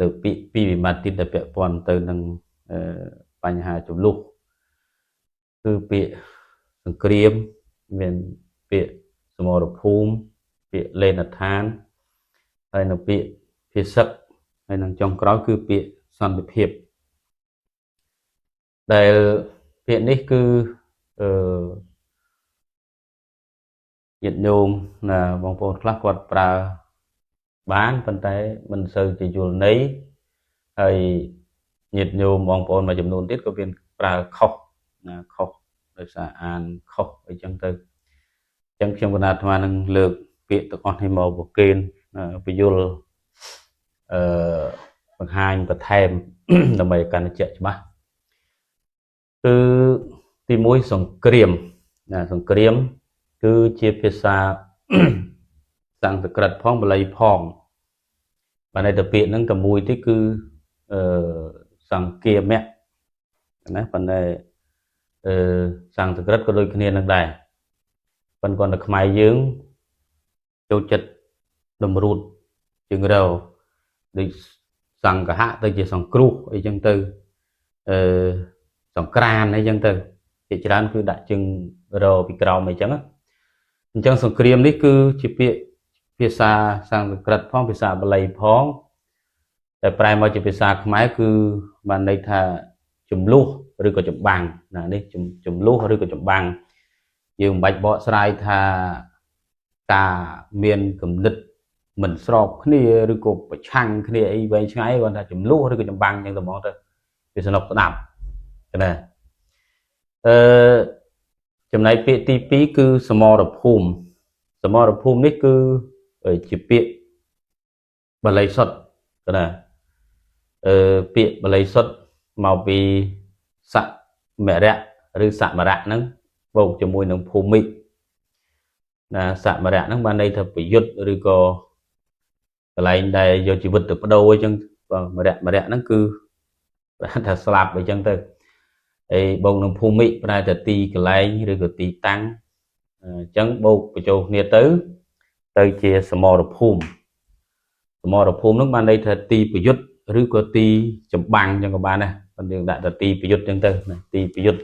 លើកពាក្យពីរវិមាត្រទៀតដែលពាក់ព័ន្ធទៅនឹងបញ្ហាចំនួនគឺពាក្យសង្គ្រាមមានពាក្យសមរភូមិពាក្យលេនដ្ឋានហើយនៅពាក្យភាសិកហើយនឹងចុងក្រោយគឺពាក្យសន្តិភាពដែលពាក្យនេះគឺអឺញាតិញោមណាបងប្អូនខ្លះគាត់ប្រើបានប៉ុន្តែមិនសូវជាយល់ន័យហើយញាតិញោមបងប្អូនមួយចំនួនទៀតក៏មានប្រើខុសណាខុសដោយសារអានខុសអីចឹងទៅអញ្ចឹងខ្ញុំកណាអាត្មានឹងលើកពាក្យទាំងអស់នេះមកប្រគេនពយល់អឺបង្ហាញបន្ថែមដើម្បីឲ្យកាន់តែជាក់ច្បាស់គឺទី1សង្គ្រាមណាសង្គ្រាមគឺជាភាសាសំស្ក្រឹតផងបាលីផងបាទនៅតែពាក្យហ្នឹងតែមួយទេគឺអឺសង្គាមៈណាប៉ុន្តែអឺសំស្ក្រឹតក៏ដូចគ្នានឹងដែរប៉ុន្តែគាត់តែខ្មែរយើងចូលចិត្តតម្រួតជើងរដូចសង្កហៈទៅជាសង្គ្រោះអីចឹងទៅអឺសង្ក្រានអីចឹងទៅជាច្រើនគឺដាក់ជើងរពីក្រោមអីចឹងអញ្ចឹងសង្គ្រាមនេះគឺជាពាក្យភាសាសំស្ក្រឹតផងភាសាបាលីផងតែប្រែមកជាភាសាខ្មែរគឺបានន័យថាចំនួនឬក៏ចម្បាំងណានេះចំនួនឬក៏ចម្បាំងយើងមិនបាច់បកស្រាយថាការមានគំនិតមិនស្របគ្នាឬក៏ប្រឆាំងគ្នាអីវែងឆ្ងាយគាត់ថាចំនួនឬក៏ចម្បាំងចឹងតែហ្មងទៅវាសនុកស្ដាប់ណាអឺចំណែកពាក្យទី2គឺសមរភូមិសមរភូមិនេះគឺជាពាក្យបាលីសុទ្ធណាអឺពាក្យបាលីសុទ្ធមកពីសមរៈឬសមរៈហ្នឹងបូកជាមួយនឹងភូមិណាសមរៈហ្នឹងបានន័យថាប្រយុទ្ធឬក៏កន្លែងដែលយកជីវិតទៅបដូរអញ្ចឹងបាទមរៈមរៈហ្នឹងគឺប្រែថាស្លាប់អញ្ចឹងទៅហើយបូកនឹងភូមិប្រែថាទីកន្លែងឬក៏ទីតាំងអញ្ចឹងបូកបញ្ចូលគ្នាទៅទៅជាសមរភូមិសមរភូមិហ្នឹងបានន័យថាទីប្រយុទ្ធឬក៏ទីចម្បាំងអញ្ចឹងក៏បានដែរប៉ុន្តែយើងដាក់តែទីប្រយុទ្ធអញ្ចឹងទៅណាទីប្រយុទ្ធ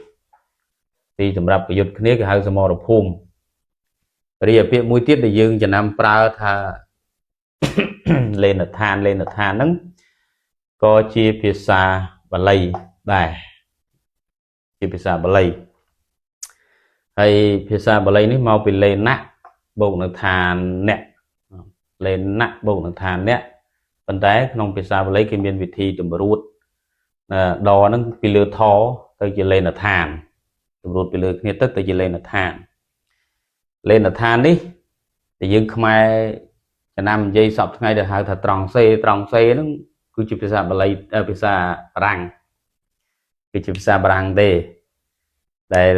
ទីសម្រាប់ប្រយុទ្ធគ្នាគេហៅសមរភូមិរីឯពាក្យមួយទៀតដែលយើងចំណាំប្រើថាលេនដ្ឋានលេនដ្ឋានហ្នឹងក៏ជាភាសាបាលីដែរជាភាសាបាលីហើយភាសាបាលីនេះមកពីលេនៈបូកនឹងឋានៈលេនៈបូកនឹងឋានៈប៉ុន្តែក្នុងភាសាបាលីគេមានវិធីតម្រួតដហ្នឹងពីលើថទៅជាលេនដ្ឋានតម្រួតពីលើគ្នាទៅទៅជាលេនដ្ឋានលេនដ្ឋាននេះដែលយើងខ្មែរចំណាំនិយាយសពថ្ងៃដែលហៅថាត្រង់សេត្រង់សេហ្នឹងគឺជាភាសាបាលីភាសាបារាំងគឺជាភាសាបារាំងទេដែល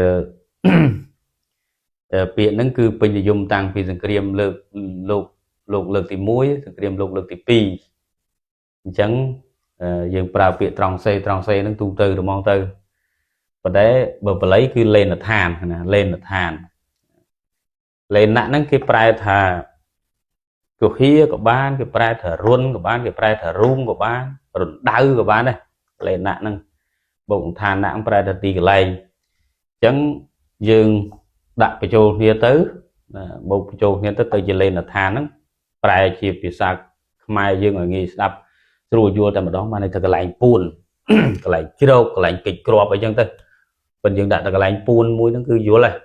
ពាក្យហ្នឹងគឺពេញនិយមតាំងពីសង្គ្រាមលើកលោកលោកលើកទី1សង្គ្រាមលោកលើកទី2អញ្ចឹងយើងប្រើពាក្យត្រង់សេត្រង់សេហ្នឹងទូទៅហ្មងទៅប៉ុន្តែបើបាលីគឺលេនដ្ឋានណាលេនដ្ឋានលេនៈហ្នឹងគេប្រែថាគុហាក៏បានគេប្រែថារុនក៏បានគេប្រែថារូងក៏បានរណ្ដៅក៏បានដែរលេនៈហ្នឹងបូកឋានៈប្រែថាទីកន្លែងអញ្ចឹងយើងដាក់បញ្ចូលគ្នាទៅបូកបញ្ចូលគ្នាទៅទៅជាលេនដ្ឋានហ្នឹងប្រែជាភាសាខ្មែរយើងឲ្យងាយស្ដាប់ស្រួលយល់តែម្ដងបានន័យថាកន្លែងពួនកន្លែងជ្រោកកន្លែងកិច្ចគ្របអីចឹងទៅប៉ុន្តែយើងដាក់តែកន្លែងពួនមួយហ្នឹងគឺយល់ហើយ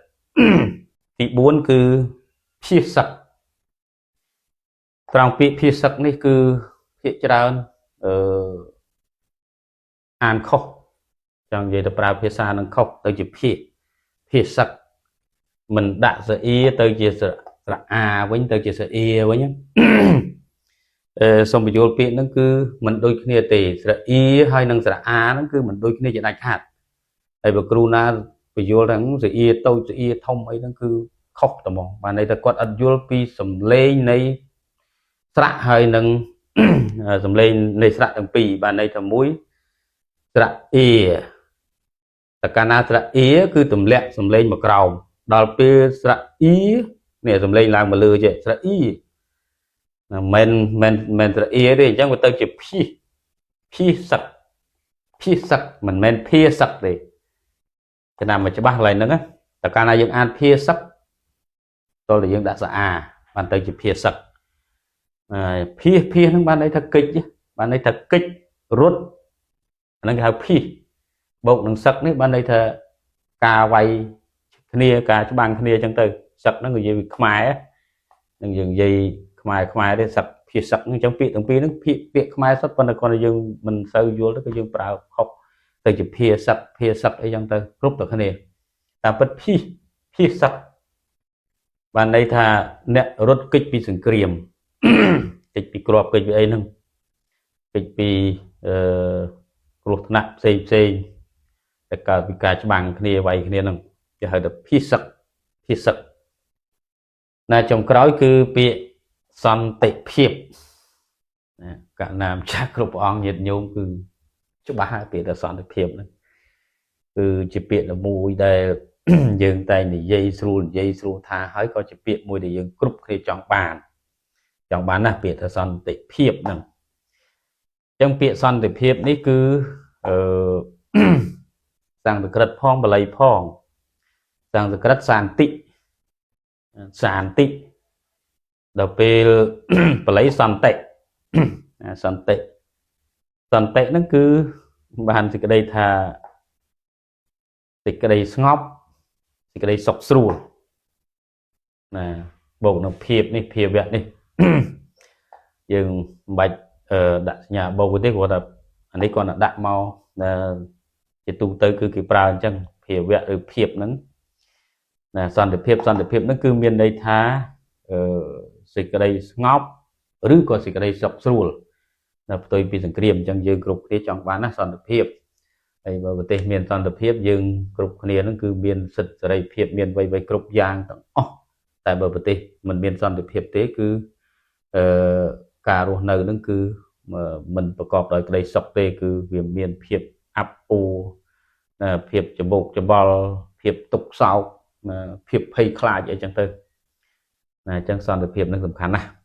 ទី4គឺភាសឹកត្រង់ពាក្យភាសឹកនេះគឺភាកច្រើនអឺអានខុសចង់និយាយទៅប្រើភាសានឹងខុសទៅជាភាកភាសឹកមិនដាក់សអៀទៅជាស្រអាវិញទៅជាសអៀវិញអឺសូមបញ្យល់ពាក្យហ្នឹងគឺមិនដូចគ្នាទេស្រអៀហើយនិងស្រអាហ្នឹងគឺមិនដូចគ្នាជាដាច់ខាតហើយបើគ្រូណាបញ្យល់ថាស្រអៀតូចស្រអៀធំអីហ្នឹងគឺខុសតែហ្មងបានន័យថាគាត់អត់យល់ពីសំឡេងនៃស្រៈហើយនឹងសំឡេងនៃស្រៈទាំងពីរបានន័យថាមួយស្រៈអៀតកាលណាស្រៈអៀគឺទម្លាក់សំឡេងមកក្រោមដល់ពេលស្រៈអ៊ីនេះសំឡេងឡើងមកលើចេះស្រៈអ៊ីមិនមិនមិនស្រៈអៀទេអញ្ចឹងវាទៅជាភី ភៀសឹកភៀសឹកមិនមែនភាសឹកទេចំណាំមកច្បាស់កន្លែងហ្នឹងណាតែកាលណាយើងអានភាសឹកតើយើងដាក់ស្អាបានទៅជាភាសឹកហើយភៀសភៀសហ្នឹងបានន័យថាកិច្ចបានន័យថាកិច្ចរត់អាហ្នឹងគេហៅភៀសបូកនឹងសឹកនេះបានន័យថាការវាយគ្នាការច្បាំងគ្នាអញ្ចឹងទៅសឹកហ្នឹងនិយាយពីខ្មែរនឹងយើងនិយាយខ្មែរខ្មែរទេសឹកភាសឹកហ្នឹងអញ្ចឹងពាក្យទាំងពីរហ្នឹងពាក្យពាក្យខ្មែរសុទ្ធប៉ុន្តែគាត់យើងមិនសូវយល់ទៅក៏យើងប្រើខុសទៅជាភាសឹកភាសឹកអីចឹងទៅគ្រប់ទៅគ្នាតាមពិតភៀសភៀសឹកបានន័យថាអ្នករត់គេចពីសង្គ្រាម គេចពីគ្រាប់គេចពីអីហ្នឹងគេចពីអឺគ្រោះថ្នាក់ផ្សេងផ្សេងតែកើតពីការច្បាំងគ្នាវាយគ្នាហ្នឹងគេហៅថាភៀសឹកភៀសឹកណាចុងក្រោយគឺពាក្យសន្តិភាពណាកណាម្ចាស់គ្រប់ព្រះអង្គញាតិញោមគឺច្បាស់ហើយពាក្យថាសន្តិភាពហ្នឹងគឺជាពាក្យមួយដែល យើងតែនិយាយស្រួលនិយាយស្រួលថាហើយក៏ជាពាក្យមួយដែលយើងគ្រប់គ្នាចង់បានចង់បានណាស់ពាក្យថាសន្តិភាពហ្នឹងអញ្ចឹងពាក្យសន្តិភាពនេះគឺអឺ សំស្ក្រឹតផងបាលីផងសំស្ក្រឹតសាន្តិសាន្តិដល់ពេល បាលីសន្តិសន្តិសន្តិហ្នឹងគឺបានសេចក្តីថាសេចក្តីស្ងប់សេចក្តីសុខស្រួលណាបូកនឹងភាពនេះភាវៈនេះ យើងមិនបាច់ដាក់សញ្ញាបូកទេគ្រាន់តែអានេះគាត់ដាក់មកជាទូទៅគឺគេប្រើអញ្ចឹងភាវៈឬភាពហ្នឹងណាសន្តិភាពសន្តិភាពហ្នឹងគឺមានន័យថាអឺសេចក្តីស្ងប់ឬក៏សេចក្តីសុខស្រួលនៅផ្ទុយពីសង្គ្រាមអញ្ចឹងយើងគ្រប់គ្នាចង់បានណាសន្តិភាពហើយបើប្រទេសមានសន្តិភាពយើងគ្រប់គ្នាហ្នឹងគឺមានសិទ្ធិសេរីភាពមានអ្វីៗគ្រប់យ៉ាងទាំងអស់តែបើប្រទេសមិនមានសន្តិភាពទេគឺអឺការរស់នៅហ្នឹងគឺមិនប្រកបដោយក្តីសុខទេគឺវាមានភាពអាប់អួរភាពច្បោកច្បល់ភាពទុក្ខសោកភាពភ័យខ្លាចអីចឹងទៅណាអញ្ចឹងសន្តិភាពនឹងសំខាន់ណាស់។